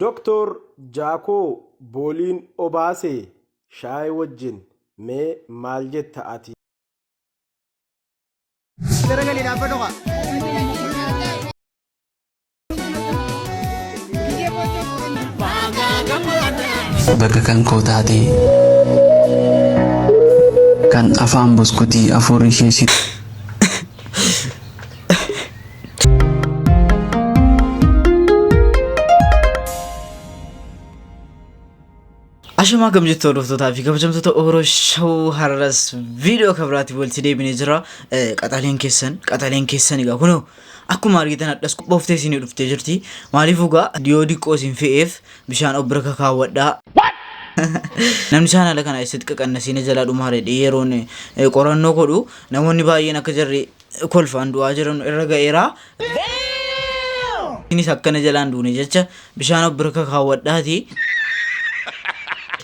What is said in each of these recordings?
Doktor Jaakoo booliin obaase shaayee wajjin mee maal jetta ati? Garagalii dhaabbadhu kaa. Baga kan koo taate kan afaan buskutii afuurri ishee si Ashamaa akkam jirtu hordoftootaa fi kabajamtoota Oro Show har'as viidiyoo kan biraatiin walitti deebinee jira. Qaxaleen keessan qaxaleen keessan egaa kunoo akkuma argitan hadhas qophooftee isinii dhuftee jirti. Maaliif egaa yoo diqqoo isin fe'eef bishaan of bira kakaawwadhaa. Namni chaanaala kana eessatti qaqannasiina jalaa dhumaa jedhee yeroon qorannoo godhu namoonni baay'een akka jarri kolfaan du'aa jiran irra ga'eera. Isinis akkana jalaan duune jecha bishaan of bira kakaawwadhaati.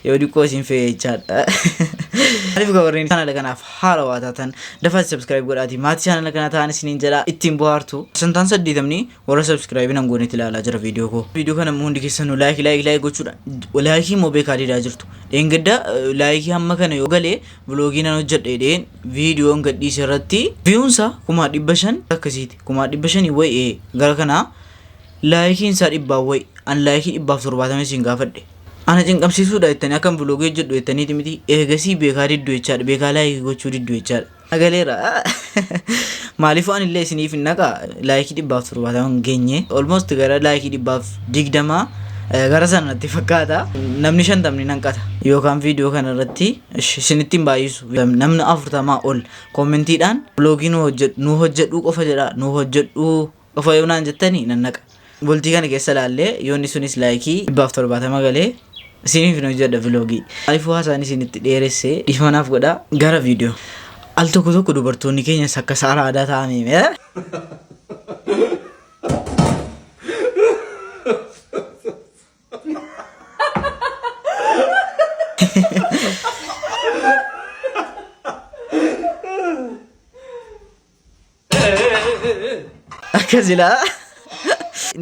Yoo diqqoo isin fe'e jechaadha. Maaliif egaa warreen chaanala kanaaf haarawaa taatan dafaa subscribe godhaati maatii chaanala kanaa ta'an isiniin jedha ittiin bohaartu. Santaan saddeetamni warra subscribe nan goonetti ilaalaa jira viidiyoo koo. Viidiyoo kana immoo hundi keessanuu like like like gochuudhaan laayikii immoo beekaa didaa jirtu. Dheengadda laayikii hamma kana yoo galee Vlogii nan hojjedha jedheen viidiyoon gadhiise irratti viyuunsa 500,000 akkasiiti. 500,000 wayi ee gara kanaa laayikiin isaa dhibbaa wayi an laayikii 170 isin gaafadhe. Ana cinqamsiisuudha jettanii akkan vlogii hojjedhu jettaniiti miti eegasii beekaa diddu jechaadha beekaa laayikii gochuu diddu jechaadha. Nagaleera. Maaliifuu ani illee isiniif hin naqa laayikii 170 hin geenye almost gara laayikii 120 gara sana natti fakkaata namni shantamni nan qata yookaan viidiyoo kana irratti isinitti hin baay'isu namni 40 ol koomentiidhaan vloogii nu hojjedhu nu hojjedhuu qofa jedha nu hojjedhuu qofa yoo naan jettani nan naqa. Bultii kana keessa laallee yoonni sunis laayikii 170 galee isiniif hin hojjedha viloogii. Maaliifuu haasaan isinitti dheeresse dhiifama naaf godha gara viidiyoo. Al tokko tokko dubartoonni keenyas akka saara aadaa ta'anii. Akkas ilaa.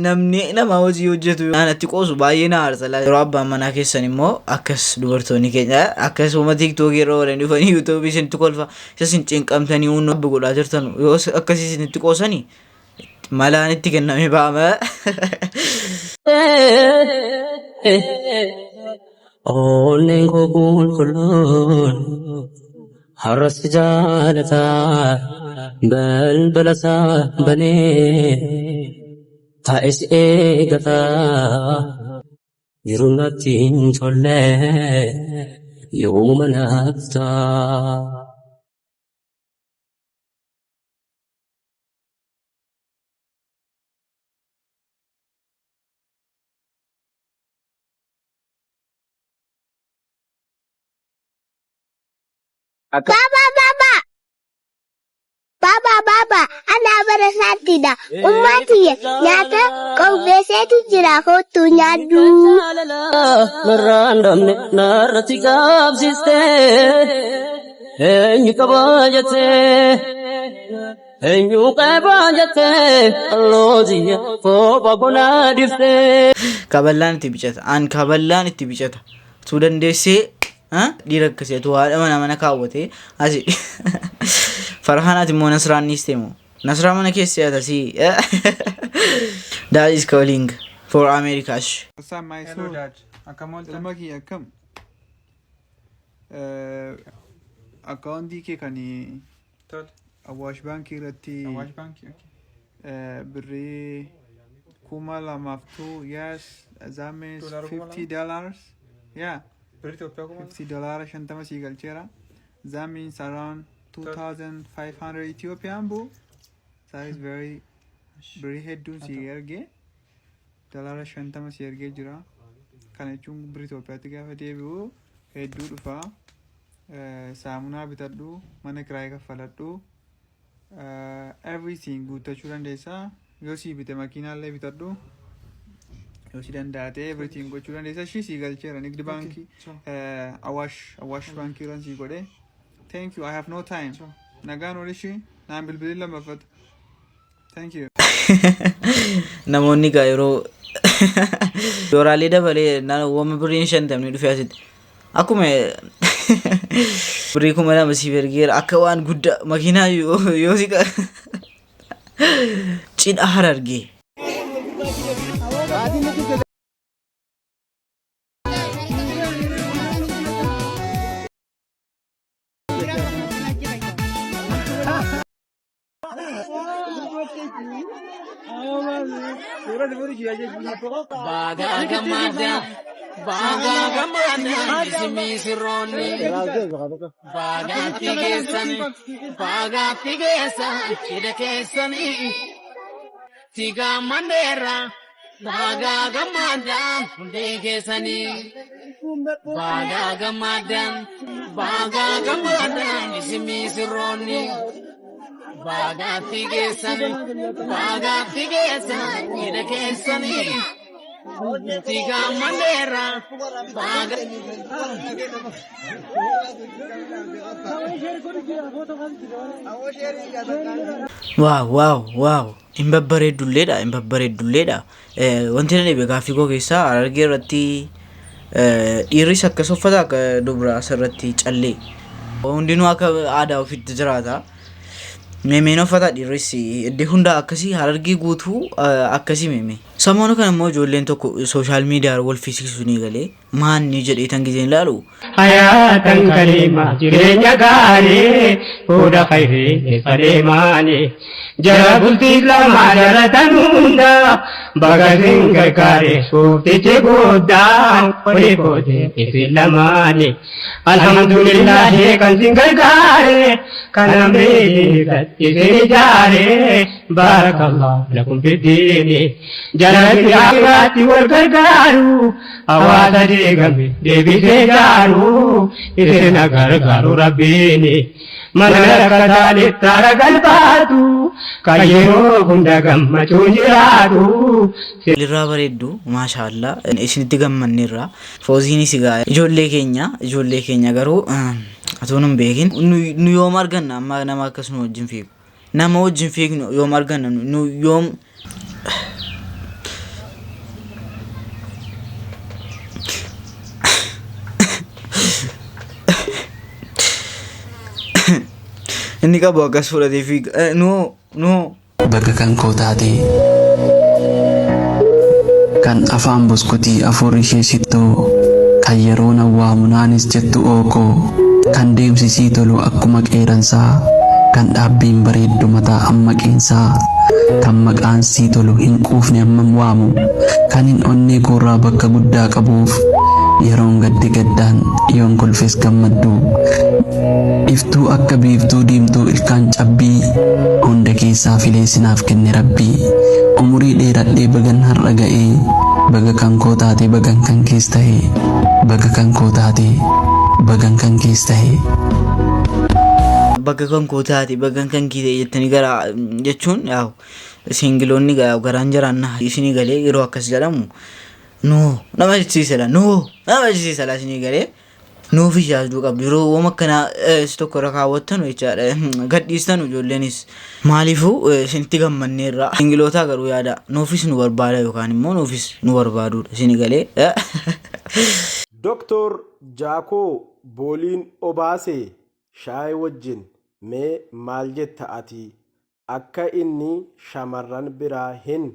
Namni nama hojii hojjetu natti qoosu baay'ee na aarsa. Yeroo abbaan manaa keessan immoo akkas dubartoonni keenya akkasuma tiiktookii irra oolanii dhufanii yuutuubii isinitti kolfa isa isin cinqamtanii humna abba godhaa jirtan yoo akkasii isinitti qoosanii malaan itti kennamee ba'ama. Onneen koo qulqulluun har'a si jaalata balbala isaa banee taa'ee si eegata yeroo natti hin tolle yooma naaf ta'a. Akka Baba baba baba baba ana bara saatidha. Ummaa tiyya nyaata qopheesseetu jira kottu nyaadhu. Narraan dhabne narratti qabsiiste eenyu qabaa jettee eenyu qabaa jettee allootiyya koopha konaa dhiftee. Kaballaan itti bicata. An kaballaan itti bicata. Utuu dandeessee Dhiira akkasii atu haadha mana mana kaawwatee asi Farhaan ati immoo Nasraan dhiiste moo? Nasraa mana keessa yaata si. Dad is calling for America. What's up, my Hello soul? dad, akkam ooltan? Ilma kiyya akkam? Akkaawuntii kee kan Tole. Awaash Baankii irratti Awaash Baankii, okay. Birrii 2000 two, yes, that means Doolaara kuma 50 dollars, yeah. Birrii Itoophiyaa 2000? 50 doolaara 50 sii galcheera. That means around 2500 Ethiopian bu. That is very birrii hedduun sii erge. Doolaara 50 sii ergee jira. Kana jechuun birrii Itoophiyaatti gaafa deebi'u hedduu dhufa. Saamunaa bitadhu, mana kiraayii kaffaladhu, everything guuttachuu dandeessa. Yoo sii bite makiinaallee bitadhu. Yoo si danda'ate everything gochuu dandeessa. Ishii sii galcheera Nigdi Baankii, Awaash Baankii irraan sii godhe. Thank you. I have no time. Nagaan ol ishii naan bilbilin lammaffata. Thank you. Namoonni egaa yeroo Dooraalee dabalee naan wama birriin shantamni dhufee asitti. Akkuma birrii 2000 siif ergeera akka waan guddaa makiinaa yoo si cidha Harargee. Bagaa gammadaa, bagaa gammadaa, isimii sirroonni. Bagaatti geessan, bagaatti geessan, cidha keessanii. Tigaa mandeerra, bagaa gammadaa, hundee keessanii. Bagaa gammadaa, bagaa gammadaa, isimii sirroonni. Bagaatti geessan, bagaatti geessan, cidha keessanii. Tigaa mandeerra, bagaa. Waaw waaw waaw, hin babbareeddulleedha, hin babbareeddulleedha. Wanti na dhibe gaaffii koo keessaa, Harargee irratti dhiirris akkas uffata akka dubraa asirratti callee. Hundinuu akka aadaa ofiitti jiraata. Meemeen uffata dhiirris iddoo hundaa akkasii, Harargee guutuu akkasii meeme. Samoona kana immoo ijoolleen tokko social media wal fiisiisuu ni galee maanni jedhee tan gizeen ilaalu. Hayaatan kariima, jireenya gaarii, fuudha khayrii keessa deemaani. Jara bultii islaamaa jaratan hunda baga isin gargaare gooftichi guddaan, olii kootee isin lamaani. Alhamdulillahi kan sin gargaare, kan amrii isin ijaare, baarakallah lakum fiddiini. Jara akiraatti wal gargaaru, hawaasa diigame deebisee ijaaru, isin gargaaru rabbiini. Mana rakkataan ittaara galbaatu, kan yeroo hunda gammachuun jiraatu. Walirraa bareeddu, maashaallah, isinitti gammanneerra. Fooziinis egaa ijoollee keenya garuu atuu nun beekin, nu yoom arganna amma nama akkas nu wajjin fiigu, nama wajjin fiignu yoom arganna nu yoom? Inni qabu akkas fudhatee fiiga nuu nuu. Bakka kan koo taate, kan afaan buskutii afur ishee sittoo, kan yeroo nawwaamu naanis jettu ookoo, kan deemsisii tolu akkuma qeeransaa, kan dhaabbiin bareeddu mataa amma qeensaa, kan maqaan sii tolu hin quufne hammam waamu, kan hin onnee koorraa bakka guddaa qabuuf yeroon gaddi gaddaan yoon kolfes gammaddu, iftuu akka biiftuu, diimtuu ilkaan cabbii, hunda keessaa filee sinaaf kenne rabbii. Umurii dheeradhee bagan har'a ga'ee, baga kan koo taate, bagan kan kees ta'e, baga kan koo taate, bagan kan kees ta'e. Bakka kan koo taate, bakka kan kee ta'e jettanii gara jechuun, yaa'u singleoonni garaan jiraannaa isinii galee, yeroo akkas jedhamu noo nama jechisiisadha, noo nama jechisiisadha isinii galee. Nuufis yaaduu qabdu yeroo waan akkanaa si tokko irra kaawwattanu jechaadha, gadhiistanu ijoolleenis maaliifuu isinitti gammanneerra. Singleootaa garuu yaada nuufis nu barbaada yookaan immoo nuufis nu barbaaduudha isinii galee. Doktor Jaakoo booliin obaase shaayii wajjin, mee maal jetta ati? Akka inni shamarran biraa hin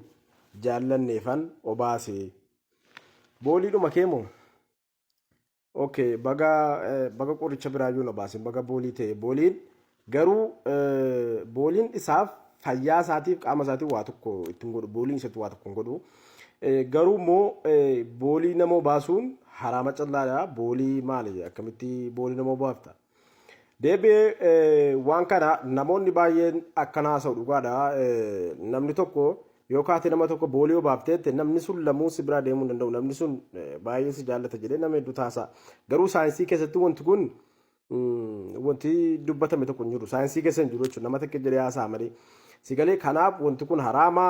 jaallanneefan obaase. Booliidhuma kee moo? Okay, baga baga qoricha biraayyuu na baasin, baga boolii ta'e. Booliin garuu booliin isaaf fayyaa isaatiif qaama isaatiif waa tokko ittiin godhu, booliin isatti waa tokko hin godhu. Garuu immoo boolii nama baasuun haraama callaadha. Boolii maali? Akkamitti boolii nama baafta? Deebi'ee waan kana namoonni baay'een akkana haasa'u dhugaadha. Namni tokko yoo kaate nama tokko boolii obaafteette, namni sun lamuu si biraa deemuu hin danda'u. Namni sun baay'ee si jaallata jedhee nama hedduu taasisaa. Garuu saayinsii keessatti wanti kun wanti dubbatame tokko hin jiru. Saayinsii keessa hin jiru jechuudha. Nama tokko jedhee haasa'a malee. Si galee? Kanaaf wanti kun haraama,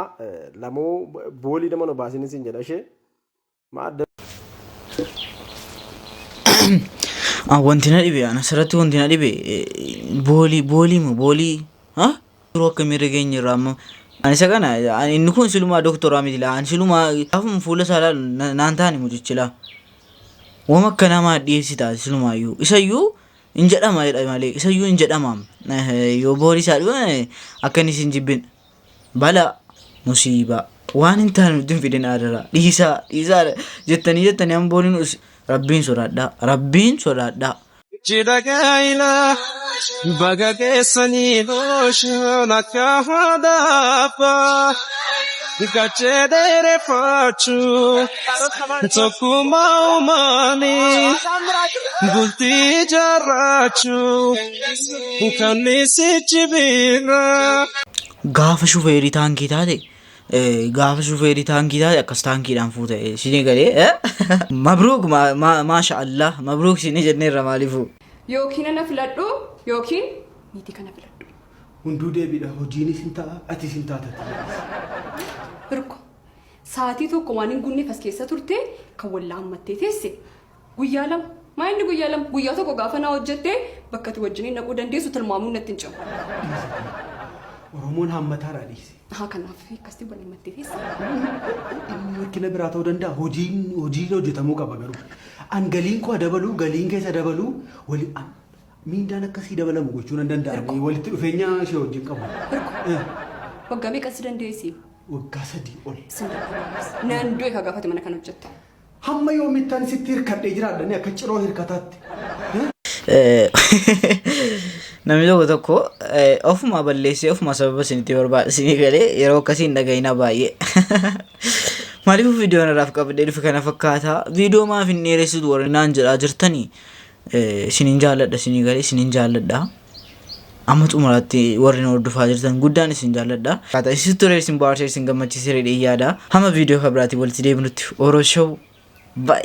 lamuu boolii nama nu baasinis hin jedha ishee. Maadda. Wanti na dhibe, ana asirratti wanti na dhibe, boolii boolii moo boolii, ha, yeroo akkamii irra geenye irraa amma Ani isa kana ani inni kun silumaa doktoraa miti laa. Ani silumaa gaafuma fuula isaa ilaalu naan taane mucichi laa. Wama akkanaa maa dhiyeessita silumaayyuu. Isayyuu hin jedhama jedha malee isayyuu hin jedhama. Yoo boori isaa dhufe akka inni isin jibbin. Balaa musiibaa waan hin taane nutti hin fidin adaraa. Dhiisaa dhiisaa jettanii jettanii amma booriin rabbiin sodaadhaa. Rabbiin sodaadhaa. Cidha gaa'ilaa baga geessanii looshaan akka haadha gachee dheereffachuu tokkummaa uumaanii bultii ijaarrachuu kanniisichi biraa. Gaafa shufeerii taankii taate, gaafa shufeerii taankii taate akkas taankiidhaan fuuta isinii galee. Mabruuk, maasha Allah, mabruuk isinii jenneerra maaliifuu. Yookiin ana filadhu yookiin niitii kana filadhu. Hunduu deebiidha. Hojiinis hin ta'a, atis hin taatatti. Hirko, sa'aatii tokko waan hin gunneef as keessa turte kan wallaa hammattee teesse. Guyyaa 2 maa inni guyyaa 2 guyyaa tokko gaafa naa hojjette bakka ati wajjiniin dhaquu dandeessu tilmaamuun natti hin cimu. Oromoon hammataadha, dhiisi. Haa, kanaaf akkasitti wal hammattee teesse. Inni rakkina biraa ta'uu danda'a. Hojiin hojiin hojjetamuu qaba garuu. An galiin koo dabaluu, galiin keessa dabaluu, wali an miindaan akkasii dabalamu gochuu nan danda'a. Walitti dhufeenya ishee wajjin qabu. Hirko, waggaa meeqa si dandeessi? Waggaa 3 ol. Sin dadhabaas. Nan du'e ka gaafate mana kana hojjette. Hamma yoomittan sitti hirkadhee jiraadhani akka ciroo hirkataatti? Namni tokko tokko ofuma balleessee ofuma sababa isinitti barbaada isinii galee, yeroo akkasii hin dhaga'inaa baay'ee. Maaliif viidiyoon irraaf qabadhee dhufe kana fakkaata. Viidiyoo maaf hin dheeressitu warri naan jedhaa jirtanii, isinin jaalladha isinii galee, isinin jaalladha. Amma xumuraatti warri nu hordofaa jirtan guddaan isin jaalladha. Isin ture, isin bohaarsee, isin gammachiisee yaada. Hamma viidiyoo kan biraatiin walitti deebinutti, Oro Show, bye.